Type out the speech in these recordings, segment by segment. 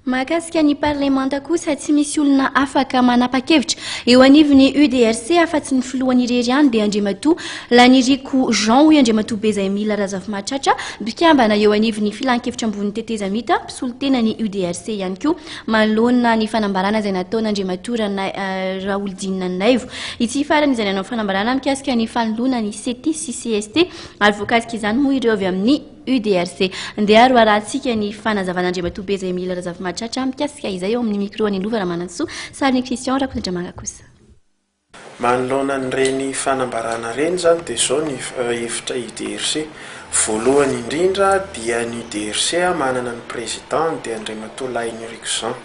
Mahakasika ny parlemanta kosa, tsy misy olona afaka manapa-kevitra eo anivon'ny UDRC afa-tsy ny filohany irery ihany dia Andriamatoa Lahiniriko Jean, hoy Andriamatoa Bezaimila Razafimahatratra, mpikambana eo anivon'ny Filankevitra ambonin'ny tetezamita, mpisolo tena ny UDRC ihany koa manoloana ny fanambarana izay nataon'Andriamatoa Raholdina Naivo. Ity farany izay nanao fanambarana mikasika ny fanoloana ny CT sy CST ary voakasika izany moa ireo avy amin'ny UDRC. Ndeha ary ho arahantsika ny fanazavan'Andriamatoa Bezaimila Razafimahatratra mikasika izay eo amin'ny micro an'i Lova Ramanantsoa, sarin'i Christian Rakotondramanga kosa. Manoloana an'ireny fanambarana ireny izany dia izao ny hevitra UDRC. Voalohany indrindra dia ny UDRC manana ny président dia Andriamatoa Lahiniriko Jean.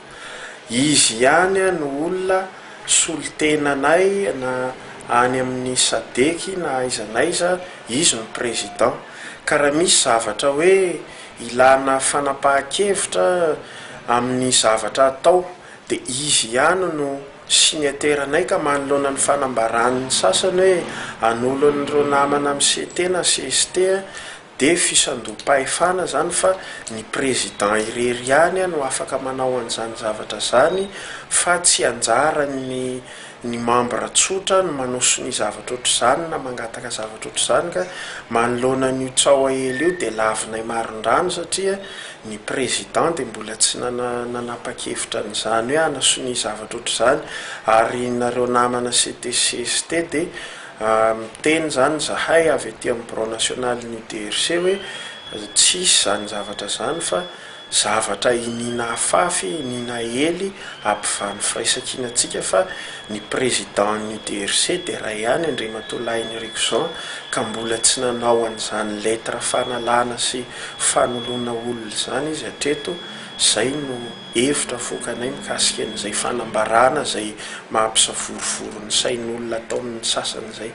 Izy ihany no olona solontenanay na any amin'ny SADC na aiza na aiza, izy no président. Ka raha misy zavatra hoe ilana fanapahan-kevitra amin'ny zavatra atao dia izy ihany no signataire anay, ka manoloana ny fanambaran'ny sasany hoe hanolo an'ireo namana amin'ny CT na CST dia fisandoham-pahefana zany, fa ny président irery ihany no afaka manao an'izany zavatra zany, fa tsy anjarany ny membre tsotra no manao sonia zavatra ohatr'izany na mangataka zavatra ohatr'izany. Ka manoloana an'io tsaho ela io dia lavinay marindrano, satria ny président dia mbola tsy nanapa-kevitra an'izany hoe hanasonia zavatra ohatr'izany. Ary nareo namana CT CST dia miteny zany zahay avy aty amin'ny bureau national ny UDRC hoe tsisy zany zavatra zany, fa zavatra iniana afafy, iniana ely ampivany firaisankinantsika, fa ny président ny UDRC dia ray ihany, Andriamatoa Lahiniriko Jean, ka mbola tsy nanao an'izany lettre fanalana sy fanoloana olona izany izy hatreto. Zay no hevitra avoakanay mikasika an'izay fanambarana izay mampisavorovoro ny sain'olona ataon'ny sasany izay.